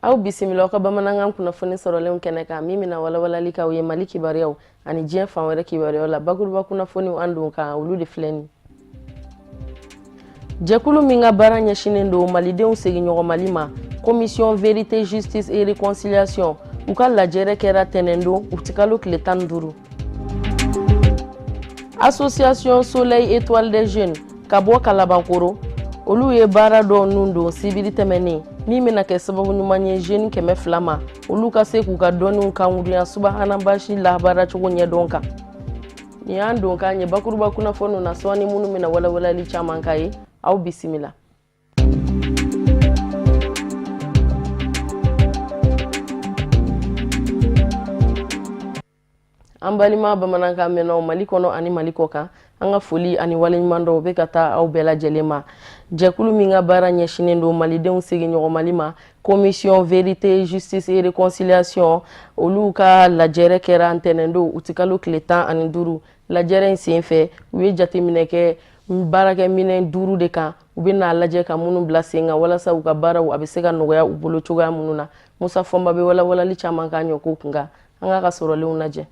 Aw bisimila aw ka bamanankan kunnafoni sɔrɔlenw kɛnɛ kan, min bɛna walawalali k'aw ye Mali kibaruyaw ani diɲɛ fan wɛrɛ kibaruyaw la. Bakuruba kunnafoniw an don kan, olu de filɛ nin. Jɛkulu min ka baara ɲɛsinnen don malidenw seginɲɔgɔnmali ma, Commission vérité, justice et réconciliation, u ka lajɛrɛ kɛra tɛnɛndon utikalo tile 15. Association Soleil Étoile des Jeunes ka bɔ Kalabankoro, olu ye baara dɔw nun don sibiri tɛmɛnen, min bɛna kɛ sababu ɲuman ye jeune 200 ma, olu ka se k'u ka dɔnniw kankurunya subahana basi labaaracogo ɲɛdɔn kan. Nin y'an don k'an ye bakuruba kunnafoniw na sɔɔni, minnu bɛna walawalali caman k'a ye. Aw bisimila. An balima bamanankan mɛnnaw Mali kɔnɔ ani Mali kɔ kan, an ka foli ani waleɲuman dɔw bɛ ka taa aw bɛɛ lajɛlen ma. Jɛkulu min ka baara ɲɛsinnen don malidenw seginɲɔgɔnmali ma, Commission vérité, justice et réconciliation, olu ka lajɛrɛ kɛra ntɛnɛndon utikalo tile 15. Lajɛrɛ in senfɛ, u ye jateminɛ kɛ baarakɛminɛn duuru de kan, u bɛ n'a lajɛ ka minnu bila sen kan walasa u ka baaraw a bɛ se ka nɔgɔya u bolo cogoya minnu na. Musa Fɔnba bɛ walawalali caman k'an ɲɛ ko kun kan. An k'a ka sɔrɔlenw lajɛ.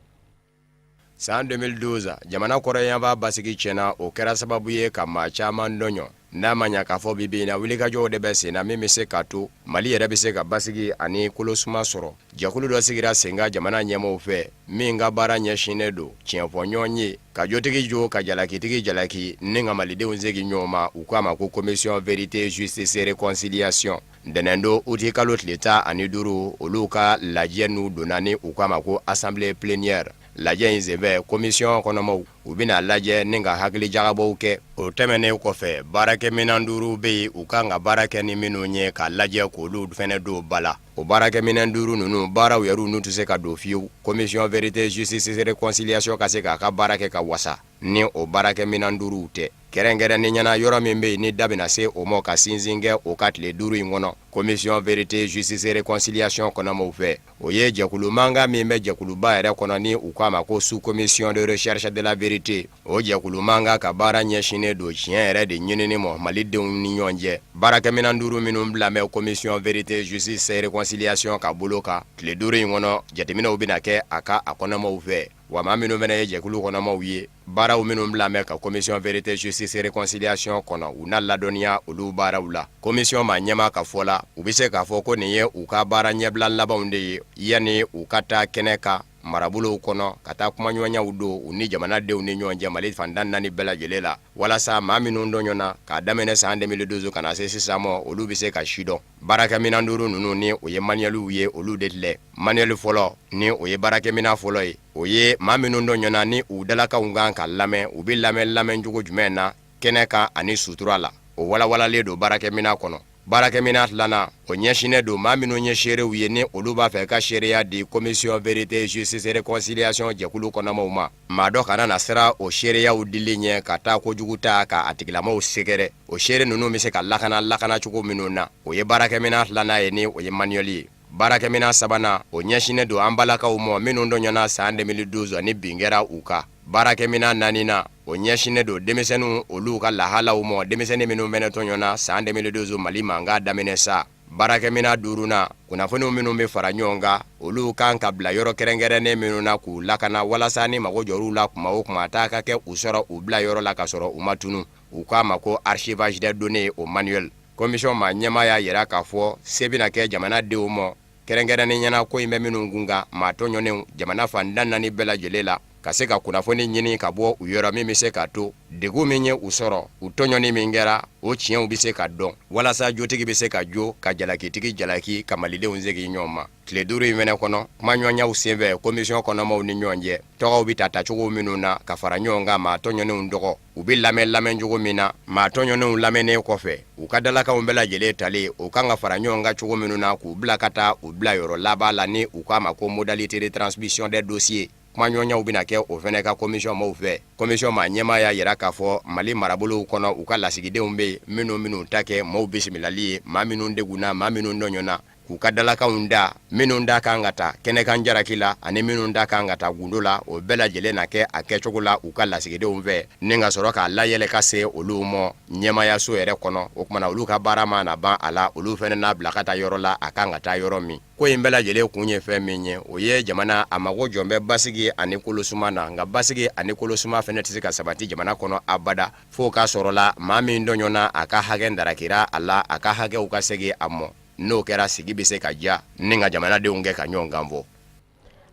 San 2012, jamana kɔrɔnyanfan basigi tiɲɛna. O kɛra sababu ye ka maa caman dɔɲɔ. N'a ma ɲa k'a fɔ bi bi in na, wulikajɔw de bɛ sen na min bɛ se k'a to Mali yɛrɛ bɛ se ka basigi ani kolosuma sɔrɔ. Jɛkulu dɔ sigira sen kan jamana ɲɛmaaw fɛ, min ka baara ɲɛsinnen don tiɲɛfɔ ɲɔgɔn ye, ka jotigi jo, ka jalakitigi jalaki, ni ka malidenw segin ɲɔgɔn ma. U k'a ma ko Commission vérité, justice, réconciliation. Ntɛnɛndon uti kalo tile 15, olu ka lajɛ n'u donna ni u k'a ma ko assemblée plénière. Lajɛ in senfɛ, commission kɔnɔmaw u bɛna lajɛ ni ka hakili jagabɔw kɛ. O tɛmɛnen kɔfɛ, baarakɛminɛn duuru bɛ yen, u kan ka baara kɛ ni minnu ye, ka lajɛ k'olu fɛnɛ don ba la. O baarakɛminɛn duuru ninnu baaraw yɛrɛ n'u tɛ se ka don fiyewu, Commission vérité, justice, réconciliation ka se k'a ka baara kɛ ka wasa, ni o baarakɛminɛn duuruw tɛ. Kɛrɛnkɛrɛnnenya na, yɔrɔ min bɛ yen ni da bɛna se o ma ka sinsin kɛ o ka tile 5 in kɔnɔ Commission vérité, justice, réconciliation kɔnɔmaw fɛ, o ye jɛkulu mankan min bɛ jɛkuluba yɛrɛ kɔnɔ ni u k'a ma ko sous commission de recherche de la vérité. O jɛkulu mankan ka baara ɲɛsinnen don tiɲɛ yɛrɛ de ɲinini ma malidenw ni ɲɔgɔn cɛ. Baarakɛminɛn duuru minnu bila bɛ Commission vérité, justice, réconciliation ka bolo kan tile 5 in kɔnɔ, jateminɛw bɛna kɛ a ka a kɔnɔmaw fɛ. Wa maa minnu fana ye jɛkulu kɔnɔmaw ye, baaraw minnu bila bɛ ka Commission vérité, justice, réconciliation kɔnɔ, u na ladɔnniya olu baaraw la. Commission maa ɲɛmaa ka fɔ la, u bɛ se k'a fɔ ko nin ye u ka baara ɲɛbila labanw de ye yanni u ka taa kɛnɛ kan marabolow kɔnɔ, ka taa kumaɲɔgɔnyaw don u ni jamanadenw ni ɲɔgɔn cɛ Mali fan tan naani bɛɛ lajɛlen la, walasa maa minnu tɔɲɔna k'a daminɛ san 2012 ka na se sisan ma, olu bɛ se ka sidɔn. Baarakɛminɛn duuru ninnu, ni o ye manuelw ye, olu de filɛ. Manuel fɔlɔ, ni o ye baarakɛminɛn fɔlɔ ye, o ye maa minnu tɔɲɔna ni u dalakanw kan ka lamɛn, u bɛ lamɛn lamɛncogo jumɛn na kɛnɛ kan ani sutura la, o walawalalen don baarakɛminɛn kɔnɔ. Baarakɛminɛn filanan, o ɲɛsinnen don maa minnu ye seerew ye, ni olu b'a fɛ ka seereya di Commission vérité, justice, réconciliation jɛkulu kɔnɔmaw ma, maa dɔ kana na siran o seereyaw dili ɲɛ ka taa kojugu ta ka a tigilamaw sɛgɛrɛ. O seere ninnu bɛ se ka lakana lakana cogo minnu na, o ye baarakɛminɛn filanan ye, ni o ye manuel ye. Baarakɛminɛn sabanan, o ɲɛsinnen don an balakaw ma minnu tɔɲɔna san 2012 ni bin kɛra u kan. Baarakɛminɛn naaninan, o ɲɛsinnen don denmisɛnninw olu ka lahalaw ma, denmisɛnnin minnu fɛnɛ tɔɲɔna san 2012 Mali mankan daminɛ sa. Baarakɛminɛn duurunan, kunnafoniw minnu bɛ fara ɲɔgɔn kan, olu kan ka bila yɔrɔ kɛrɛnkɛrɛnnen minnu na k'u lakana, walasa ni mago jɔr'u la kuma o kuma, taa ka kɛ u sɔrɔ u bila yɔrɔ la ka sɔrɔ u ma tunu. U k'a ma ko archivage des données, o manuel. Commission maa ɲɛmaa y'a yira k'a fɔ se bɛna kɛ jamanadenw ma, kɛrɛnkɛrɛnnen ɲɛna ko in bɛ minnu kun kan, maa tɔɲɔnenw jamana fan tan naani bɛɛ lajɛlen la, ka se ka kunnafoni ɲini ka bɔ u yɔrɔ, min bɛ se k'a to degun min ye u sɔrɔ, u tɔɲɔni min kɛra, o tiɲɛw bɛ se ka dɔn, walasa jotigi bɛ se ka jo, ka jalakitigi jalaki, ka malidenw segin ɲɔgɔn ma. Tile 5 in fɛnɛ kɔnɔ, kumaɲɔgɔnyaw senfɛ commission kɔnɔmaw ni ɲɔgɔn cɛ, tɔgɔw bɛ ta tacogo minnu na ka fara ɲɔgɔn kan, maa tɔɲɔnenw tɔgɔ, u bɛ lamɛn lamɛncogo min na, maa tɔɲɔnenw lamɛnnen kɔfɛ, u ka dalakanw bɛɛ lajɛlen talen, o kan ka fara ɲɔgɔn kan cogo minnu na k'u bila ka taa u bila yɔrɔ laban la, ni u k'a ma ko modalité de transmission des dossiers, kumaɲɔgɔnyaw bɛna kɛ o fɛnɛ ka commission maaw fɛ. Commission maa ɲɛmaa y'a yira k'a fɔ Mali marabolow kɔnɔ, u ka lasigidenw bɛ yen minnu ta kɛ maaw bisimilali ye, maa minnu degunna, maa minnu tɔɲɔna. k'u ka dalakanw da, minnu da kan ka ta kɛnɛkan jalaki la ani minnu da kan ka ta gundo la, o bɛɛ lajɛlen na kɛ a kɛcogo la u ka lasigidenw fɛ, ni ka sɔrɔ k'a layɛlɛ ka se olu ma ɲɛmayaso yɛrɛ kɔnɔ. O tuma na, olu ka baara mana ban a la, olu fana n'a bila ka taa yɔrɔ la a kan ka taa yɔrɔ min. Ko in bɛɛ lajɛlen kun ye fɛn min ye, o ye jamana a mago jɔn bɛ basigi ani kolosuma na. Nka basigi ani kolosuma fana tɛ se ka sabati jamana kɔnɔ abada, fo k'a sɔrɔla maa min tɔɲɔna, a ka hakɛ darakira a la, a ka hakɛw ka segin a mɔ. N'o kɛra, sigi bɛ se ka diya ni ka jamanadenw kɛ ka ɲɔgɔn kan fɔ.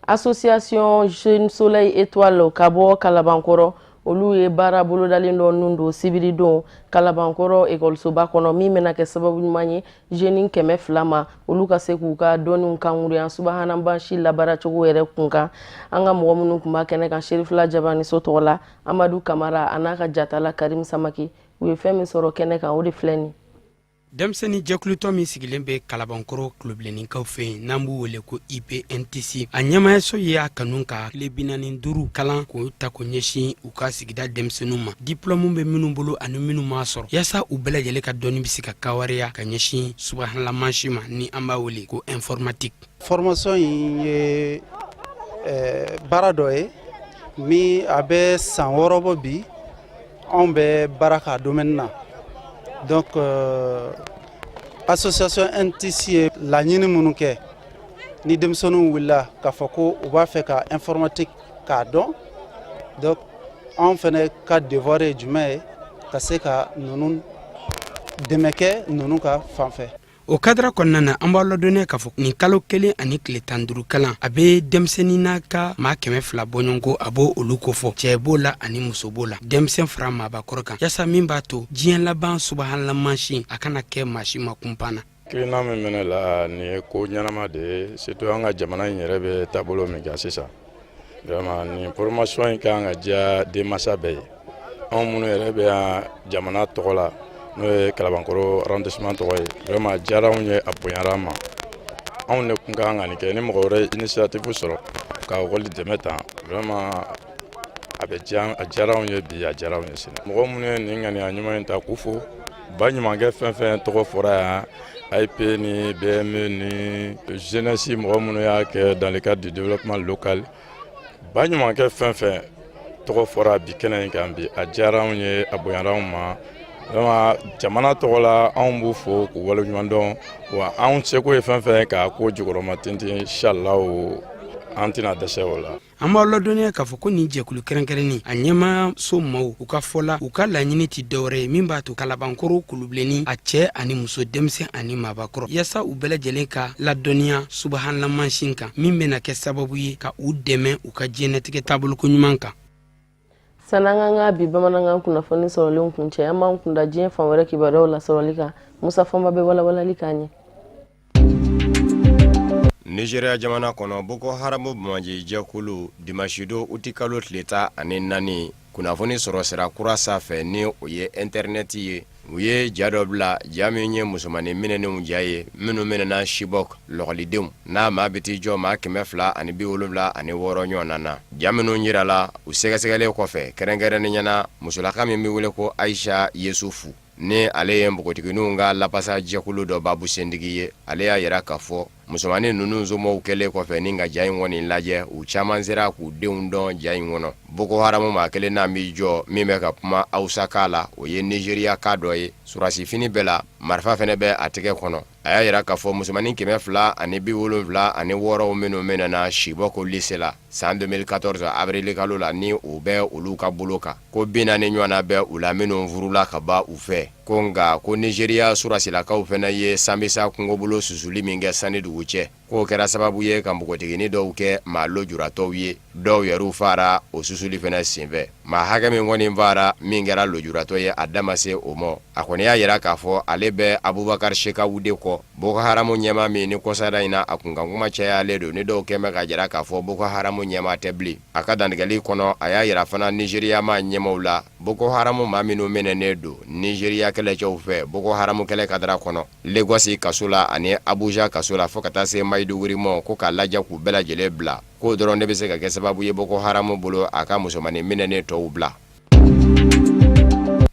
Association Jeune Soleil Étoile ka bɔ Kalabankɔrɔ, olu ye baara bolodalen dɔ nun don sibiridon Kalabankɔrɔ ekɔlisoba kɔnɔ, min bɛna kɛ sababu ɲuman ye jeune 200 ma, olu ka se k'u ka dɔnniw kankuruya subahana mansi labaaracogo yɛrɛ kun kan. An ka mɔgɔ minnu tun b'a kɛnɛ kan, Serifila Jabaniso tɔgɔ la, Amadu Kamara a n'a ka jatala Karim Samake, u ye fɛn min sɔrɔ kɛnɛ kan, o de filɛ nin. Denmisɛnnin jɛkulutɔ min sigilen bɛ Kalabankɔrɔ kulobilenninkaw fɛ yen, n'an b'u wele ko IPNTC, a ɲɛmaayaso ye a kanu ka tile 45 kalan k'o ta k'o ɲɛsin u ka sigida denmisɛnninw ma, diplɔmu bɛ minnu bolo ani minnu m'a sɔrɔ, yaasa u bɛɛ lajɛlen ka dɔnni bɛ se ka kawariya ka ɲɛsin subahana mansin ma, ni an b'a wele ko informatique. Formation in ye baara dɔ ye min a bɛ san 6 bɔ bi, anw bɛ baara k'a domaine na. Donc association NTC ye laɲini minnu kɛ, ni denmisɛnninw wulila k'a fɔ ko u b'a fɛ ka informatique k'a dɔn, donc anw fana ka devoir ye jumɛn ye? Ka se ka ninnu dɛmɛ kɛ ninnu ka fan fɛ. O kadara kɔnɔna na, an b'a ladɔnniya k'a fɔ nin kalo 1 ani tile 15 kalan, a bɛ denmisɛnnin n'a ka maa 200 bɔɲɔgɔnko, a b'o olu kofɔ, cɛɛ b'o la ani muso b'o la, denmisɛn fara maabakɔrɔ kan, yaasa min b'a to diɲɛ laban subahana mansin a kana kɛ maa si ma kunpan na. Hakilina min bɛ ne la, nin ye ko ɲɛnama de ye, surtout an ka jamana in yɛrɛ bɛ taabolo min kan sisan. Vraiment, nin formation in kan ka diya denmansa bɛɛ ye. Anw minnu yɛrɛ bɛ yan jamana tɔgɔ la, n'o ye Kalabankɔrɔ arrondissement tɔgɔ ye, vraiment a diyara anw ye, a bonyara an ma. Anw de tun kan ka nin kɛ. Ni mɔgɔ wɛrɛ ye initiative sɔrɔ ka ekɔli dɛmɛ tan, vraiment a bɛ diya. A diyara anw ye bi, a diyara anw ye sini. Mɔgɔ minnu ye nin ŋaniya ɲuman in ta, k'u fo. Baɲumankɛ fɛn fɛn tɔgɔ fɔra yan, AIP ni BME ni jeunesse, mɔgɔ minnu y'a kɛ dans le cadre du développement local, baɲumankɛ fɛn fɛn tɔgɔ fɔra bi kɛnɛ in kan bi, a diyara anw ye, a bonyara anw ma. Vraiment, jamana tɔgɔ la, anw b'u fo k'u waleɲuman dɔn. Wa anw seko ye fɛn fɛn k'a ko jukɔrɔma tintin, inshallah an tɛna dɛsɛ o la. An b'aw ladɔnniya k'a fɔ ko nin jɛkulu kɛrɛnkɛrɛnnin a ɲɛmaaso maaw, u ka fɔ la, u ka laɲini tɛ dɔwɛrɛ ye min b'a to Kalabankɔrɔ kulubilennin a cɛɛ ani muso, denmisɛn ani maabakɔrɔ, yaasa u bɛɛ lajɛlen ka ladɔnniya subahana mansin kan, min bɛna kɛ sababu ye ka u dɛmɛ u ka diɲɛnatigɛ taaboloko ɲuman kan. Sani an k'an ka bi bamanankan kunnafoni sɔrɔlenw kuncɛ, an b'an kunda diɲɛ fan wɛrɛ kibaruyaw lasɔrɔli kan. Musa Fɔnba bɛ walawalali k'an ye. Nizeriya jamana kɔnɔ, Boko Haramu banbaanci jɛkulu, dimanche don uti kalo tile 14, kunnafoni sɔrɔ sira kura sanfɛ, ni o ye ɛntɛrinɛti ye, u ye ja dɔ bila, ja min ye musomannin minɛnenw ja ye, minnu minɛna Chibok lɔkɔlidenw n'a maa bɛ t'i jɔ maa 276 ɲɔgɔnna na. Ja minnu jirala, u sɛgɛsɛgɛlen kɔfɛ, kɛrɛnkɛrɛnnenya na musolaka min bɛ wele ko Ayisa Yesufu, ni ale ye npogotigininw ka lapasa jɛkulu dɔ babusentigi ye, ale y'a yira k'a fɔ musomannin ninnu somɔgɔw kɛlen kɔfɛ ni ka ja in kɔni lajɛ, u caman sera k'u denw dɔn ja in kɔnɔ. Boko Haramu maa kelen n'a b'i jɔ min bɛ ka kuma Hausa kan la, o ye Nizeriya kan dɔ ye, surasifini bɛɛ la, marifa fana bɛ a tɛgɛ kɔnɔ. A y'a yira k'a fɔ musomannin 276 minnu minɛna Chibok lycée la san 2014 avril kalo la, ni u bɛ olu ka bolo kan, ko 40 ɲɔgɔnna bɛ u la minnu furula ka ban u fɛ. Ko nka ko Nizeriya surasilakaw fana ye Sambisa kungobolo susuli min kɛ sani dugu cɛ, k'o kɛra sababu ye ka npogotiginin dɔw kɛ maa lujuratɔw ye. Dɔw yɛrɛw faara o susuli fana senfɛ. Maa hakɛ min kɔni faara min kɛra lujuratɔ ye, a da ma se o ma. A kɔni y'a yira k'a fɔ ale bɛ Abubakar Shekau de kɔ, Boko Haramu ɲɛmaa min ni kɔsada in na a kunkankuma cayalen don, ni dɔw kɛn bɛ k'a jira k'a fɔ Boko Haramu ɲɛmaa tɛ bilen. A ka dantigɛli kɔnɔ, a y'a yira fana Nizeriya maa ɲɛmaaw la, Boko Haramu maa minnu minɛnen don Nizeriya kɛlɛcɛw fɛ Boko Haramu kɛlɛ kadara kɔnɔ Lagos kaso la ani Abuja kaso la fo ka taa se Maiduguri ma, ko k'a lajɛ k'u bɛɛ lajɛlen bila, k'o dɔrɔn de bɛ se ka kɛ sababu ye Boko Haramu bolo a ka musomannin minɛnen tɔw bila.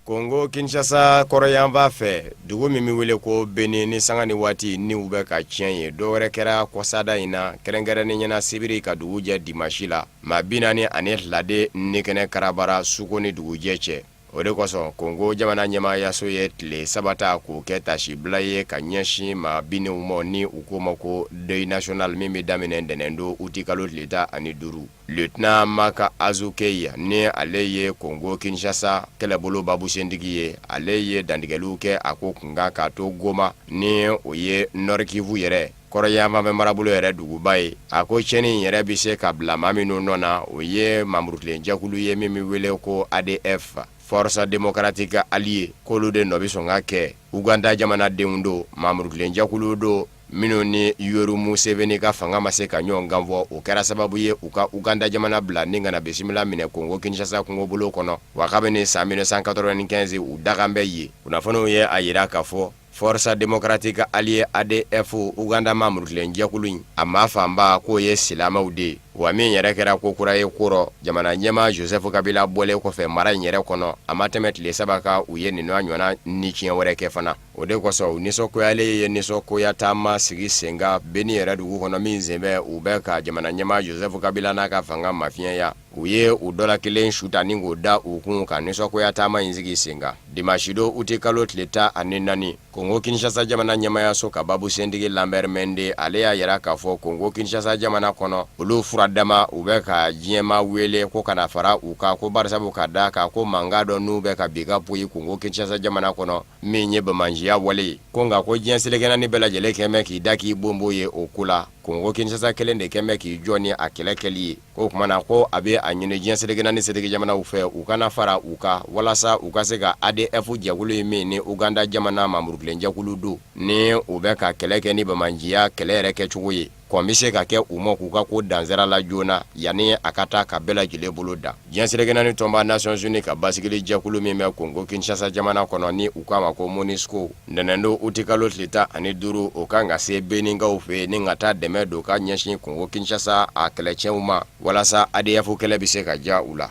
Ko Kongo Kinshasa kɔrɔyanfan fɛ, dugu min bɛ wele ko Beni, ni sanga ni waati niw bɛ ka tiɲɛ ye, dɔ wɛrɛ kɛra kɔsada in na, kɛrɛnkɛrɛnnenya na sibiri ka dugu jɛ dimasi la, maa 42 de ni kɛnɛ karabara suko ni dugujɛ cɛ. O de kosɔn Kongo jamana ɲɛmaayaso ye tile 3 ta k'o kɛ tasibila ye ka ɲɛsin maa binnenw ma, ni u k'o ma ko deuil national, min bɛ daminɛ ntɛnɛndon utikalo tile 15. Lieutenant Maka Azukeyi, ni ale ye Kongo Kinshasa kɛlɛbolo babusentigi ye, ale ye dantigɛliw kɛ a ko kunkan k'a to Goma, ni o ye Nord Kivu yɛrɛ kɔrɔyanfanfɛ marabolo yɛrɛ duguba ye. A ko tiɲɛni in yɛrɛ bɛ se ka bila maa minnu nɔ na, o ye mamurukilenjɛkulu ye min bɛ wele ko ADF, Force démocratique alliée, k'olu de nɔ bɛ sɔn ka kɛ. Uganda jamanadenw don, mamurukilenjɛkulu don minnu ni Yoweri Museveni ka fanga ma se ka ɲɔgɔn kanfɔ. O kɛra sababu ye u ka Uganda jamana bila ni ka na bisimila minɛ Kongo Kinshasa kungobolo kɔnɔ. Wa kabini san 1995 u dakan bɛ yen. Kunnafoniw ye a jira k'a fɔ Force démocratique alliée ADF, Uganda mamurukilenjɛkulu in, a maa fanba k'o ye silamɛw de ye. Wa min yɛrɛ kɛra ko kura ye kɔrɔ jamana ɲɛmaa Joseph Kabila bɔlen kɔfɛ mara in yɛrɛ kɔnɔ, a ma tɛmɛ tile 3 kan, u ye nin n'a ɲɔgɔnna ni tiɲɛ wɛrɛ kɛ fana. O de kosɔn u nisɔngoyalen ye nisɔngoya taama sigi sen kan Beni yɛrɛ dugu kɔnɔ, min senfɛ u bɛ ka jamana ɲɛmaa Joseph Kabila n'a ka fanga mafiɲɛya. U ye u dɔ la kelen su ta ni k'o da u kun ka nisɔngoya taama in sigi sen kan dimanche don utikalo tile 14. Kongo Kinshasa jamana ɲɛmaayaso ka babusentigi Lambert Mende, ale y'a jira k'a fɔ Kongo Kinshasa jamana kɔnɔ, olu fura dama u bɛ ka diɲɛmaa wele ko ka na fara u kan, ko barisabu ka da kan ko mankan dɔ n'u bɛ ka bi ka poyi Kongo Kinshasa jamana kɔnɔ, min ye banbaanciya wale ye, ko nka ko diɲɛ seleke naani bɛɛ lajɛlen kɛn bɛ k'i da k'i bonbon ye o ko la. Kongo Kinshasa kelen de kɛn bɛ k'i jɔ ni a kɛlɛ kɛli ye. O tuma na ko a bɛ a ɲini diɲɛ seleke naani setigi jamanaw fɛ, u ka na fara u kan walasa u ka se ka ADF jɛkulu in min ni Uganda jamana mamurukilenjɛkulu don, ni u bɛ ka kɛlɛ kɛ ni banbaanciya kɛlɛ yɛrɛ kɛcogo ye, kɔn bɛ se ka kɛ u ma k'u ka ko dansira la joona yanni a ka taa ka bɛɛ lajɛlen bolo dan. Diɲɛ seleke naani tɔnba Nations Unies ka basigili jɛkulu min bɛ Kongo Kinshasa jamana kɔnɔ, ni u k'a ma ko MONUSCO, ntɛnɛndon utikalo tile 15, o kan ka se Beninkaw fɛ yen ni ka taa dɛmɛ don ka ɲɛsin Kongo Kinshasa a kɛlɛcɛw ma walasa ADF kɛlɛ bɛ se ka diya u la.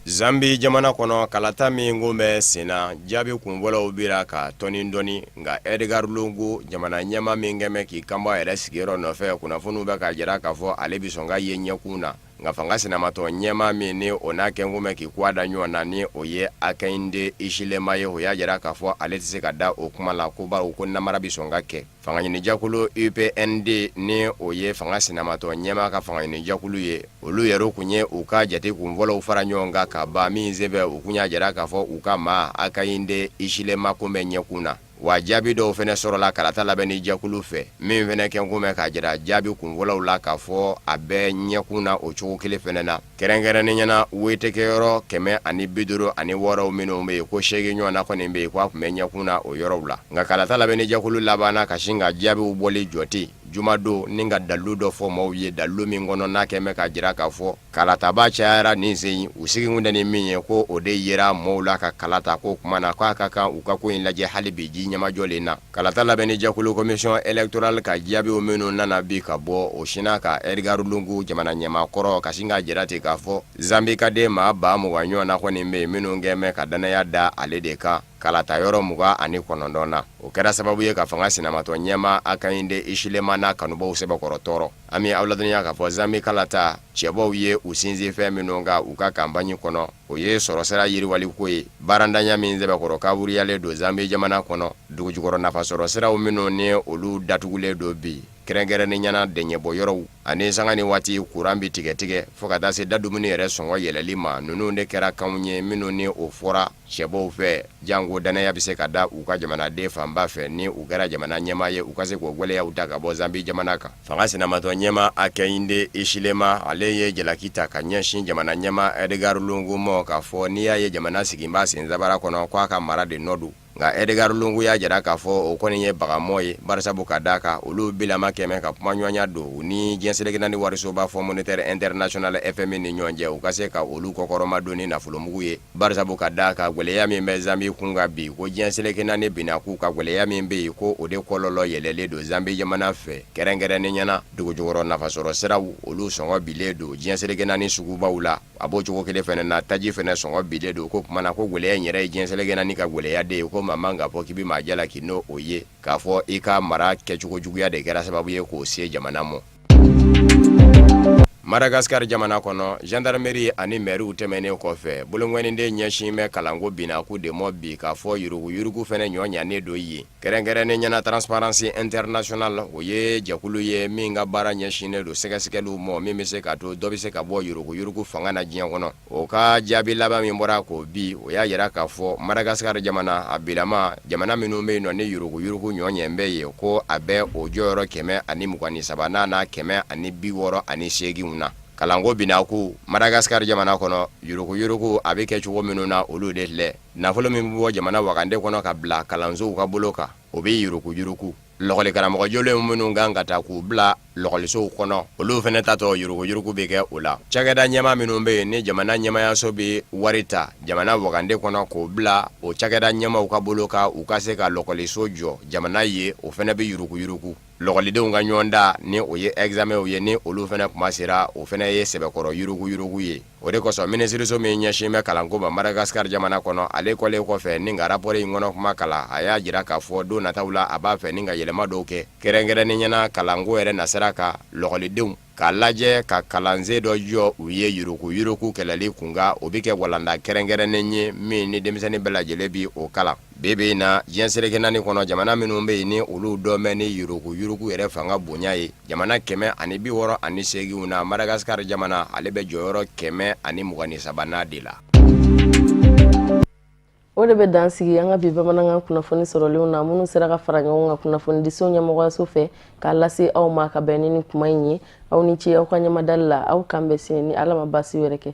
Zambi jamana kɔnɔ, kalata min ko bɛ senna, jaabi kunfɔlɔw bira ka tɔni dɔɔni, nka Edgar Lungu, jamana ɲɛmaa min kɛn bɛ k'i kanbɔ a yɛrɛ sigiyɔrɔ nɔfɛ, kunnafoniw bɛ k'a jira k'a fɔ ale bɛ sɔn ka ye ɲɛkun na. Nka fanga sinamatɔn ɲɛmaa min ni o n'a kɛnkun bɛ k'i kuwa da ɲɔgɔn na, ni o ye Hakainde Hichilema ye, o y'a jira k'a fɔ ale tɛ se ka da o kuma la, ko bawo ko namara bɛ sɔn ka kɛ. Fangaɲinijɛkulu UPND, ni o ye fanga sinamatɔn ɲɛmaa ka fangaɲinijɛkulu ye, olu yɛrɛ kun ye u ka jate kunfɔlɔw fara ɲɔgɔn kan ka ban, min senfɛ u kun y'a jira k'a fɔ u ka maa Hakainde Hichilema ko bɛ ɲɛkun na. Wa jaabi dɔw fana sɔrɔla kalata labɛnni jɛkulu fɛ, min fana kɛnkun bɛ k'a jira jaabi kunfɔlɔw la k'a fɔ a bɛ ɲɛkun na o cogo kelen fana na. Kɛrɛnkɛrɛnnenya na, wotekɛyɔrɔ 156 minnu bɛ yen, ko 8 ɲɔgɔnna kɔni bɛ yen ko a tun bɛ ɲɛkun na o yɔrɔw la. Nka kalata labɛnni jɛkulu labanna ka sin ka jaabiw bɔli jɔ ten jumadon ni ka dalilu dɔ fɔ maaw ye, dalilu min kɔnɔ n'a kɛn bɛ k'a jira k'a fɔ kalataba cayara nin sen in, u sigikun tɛ ni min ye, ko o de yera maaw la ka kala ta, k'o tuma na k'a ka kan u ka ko in lajɛ hali bi ji ɲɛmajɔlen na. Kalata labɛnni jɛkulu commission électorale ka jaabiw minnu nana bi ka bɔ, o sinna ka Edgar Lungu jamana ɲɛmaa kɔrɔ ka sin k'a jira ten k'a fɔ Zambi ka den maa 20,000 ɲɔgɔnna kɔni bɛ yen minnu kɛn bɛ ka dannaya da ale de kan kalata yɔrɔ 29 na. O kɛra sababu ye ka fanga sinamatɔn ɲɛmaa Hakainde Hichilema n'a kanubaw sɛbɛkɔrɔ tɔɔrɔ. An bɛ aw ladɔnniya k'a fɔ Zambi kalata cɛbɔw ye u sinsin fɛn minnu kan u ka kanpaɲi kɔnɔ, o ye sɔrɔsira yiriwaliko ye, baarantanya min sɛbɛkɔrɔ kaburuyalen don Zambi jamana kɔnɔ, dugujukɔrɔ nafasɔrɔsiraw minnu ni olu datugulen don bi, kɛrɛnkɛrɛnnenya na dɛɲɛbɔ yɔrɔw ani sanga ni waati kuran bɛ tigɛtigɛ fo ka taa se da dumuni yɛrɛ sɔngɔ yɛlɛli ma. Ninnu de kɛra kanw ye minnu ni o fɔra cɛbɔw fɛ, janko dannaya bɛ se ka da u ka jamanaden fanba fɛ ni u kɛra jamana ɲɛmaa ye, u ka se k'o gɛlɛyaw ta ka bɔ Zambi jamana kan. Fanga sinamatɔn ɲɛmaa Hakainde Hichilema, ale ye jalaki ta ka ɲɛsin jamana ɲɛmaa Edgar Lungu ma k'a fɔ n'i y'a ye jamana siginba sensabara kɔnɔ, k'a ka mara de nɔ don. Nka Edgar Lungu y'a jira k'a fɔ o kɔni ye bagamɔ ye, barisabu ka d'a kan olu bilama kɛmɛ ka kumaɲɔgɔnya don u ni diɲɛ seleke naani warisoba Fonds monétaire international FMI ni ɲɔgɔn cɛ, u ka se ka olu kɔkɔrɔma don ni nafolomugu ye, barisabu ka d'a kan gwɛlɛya min bɛ Zambi kun kan bi, ko diɲɛ seleke naani binna k'u ka gwɛlɛya min bɛ yen, ko o de kɔlɔlɔ yɛlɛlen don Zambi jamana fɛ, kɛrɛnkɛrɛnnenya na dugujukɔrɔ nafasɔrɔ siraw, olu sɔngɔ bilen don diɲɛ seleke naani sugubaw la. A b'o cogo kelen fana na, taji fana sɔngɔ bilen don. Ko tuma na ko gwɛlɛya in yɛrɛ ye diɲɛ seleke naani ka gwɛlɛya de ye, ko maa man k'a fɔ k'i bɛ maa jalaki n'o ye, k'a fɔ i ka mara kɛcogo juguya de kɛra sababu ye k'o se jamana ma. Madagascar jamana kɔnɔ, gendarmerie ani mɛriw tɛmɛnen kɔfɛ, bolonkɔniden ɲɛsin bɛ kalanko binnaku de mɔ bi, k'a fɔ yuruguyurugu fana ɲɔ ɲanen don yen. Kɛrɛnkɛrɛnnenya na Transparency International, o ye jɛkulu ye min ka baara ɲɛsinnen don sɛgɛsɛgɛliw mɔ min bɛ se k'a to dɔ bɛ se ka bɔ yuruguyurugu fanga na diɲɛ kɔnɔ. O ka jaabi laban min bɔra k'o bi, o y'a jira k'a fɔ Madagascar jamana a bilama jamana minnu bɛ yen nɔ ni yuruguyurugu ɲɔ ɲɛ bɛ yen, ko a bɛ o jɔyɔrɔ 123nan n'a 168 na. Kalanko binnaku Madagascar jamana kɔnɔ, yuruguyurugu a bɛ kɛ cogo minnu na, olu de filɛ. Nafolo min bɛ bɔ jamana wagande kɔnɔ ka bila kalansow ka bolo kan, o bɛ yuruguyurugu. Lɔkɔlikaramɔgɔ jolen minnu kan ka ta k'u bila lɔkɔlisow kɔnɔ, olu fana tatɔ yuruguyurugu bɛ kɛ o la. Cakɛda ɲɛmaa minnu bɛ yen ni jamana ɲɛmaayaso bɛ wari ta jamana wagande kɔnɔ k'o bila o cakɛda ɲɛmaaw ka bolo kan, u ka se ka lɔkɔliso jɔ jamana ye, o fana bɛ yuruguyurugu. Lɔkɔlidenw ka ɲɔgɔndan ni o ye examenw ye, ni olu fana kuma sera, o fana ye sɛbɛkɔrɔ yuruguyurugu ye. O de kosɔn minisiriso min ɲɛsin bɛ kalanko ma Madagascar jamana kɔnɔ, ale kɔlen kɔfɛ ni ka rapport in kɔnɔ kuma kalan, a y'a jira k'a fɔ don nataw la a b'a fɛ ni ka yɛlɛma dɔw kɛ, kɛrɛnkɛrɛnnenya na kalanko yɛrɛ nasira kan, lɔkɔlidenw k'a lajɛ ka kalansen dɔ jɔ u ye yuruguyurugu kɛlɛli kunkan. O bɛ kɛ walanda kɛrɛnkɛrɛnnen ye min ni denmisɛnnin bɛɛ lajɛlen bɛ o kalan. Bi bi in na, diɲɛ seleke naani kɔnɔ, jamana minnu bɛ yen ni olu dɔn bɛ ni yuruguyurugu yɛrɛ fanga bonya ye, jamana 168 na, Madagascar jamana ale bɛ jɔyɔrɔ 123nan de la. O de bɛ dan sigi an ka bi bamanankan kunnafoni sɔrɔlenw na, minnu sera ka fara ɲɔgɔn kan kunnafonidiso ɲɛmɔgɔyaso fɛ k'a lase aw ma ka bɛn ni nin kuma in ye. Aw ni ce aw ka ɲɛmadali la. Aw k'an bɛn sini ni Ala ma baasi wɛrɛ kɛ.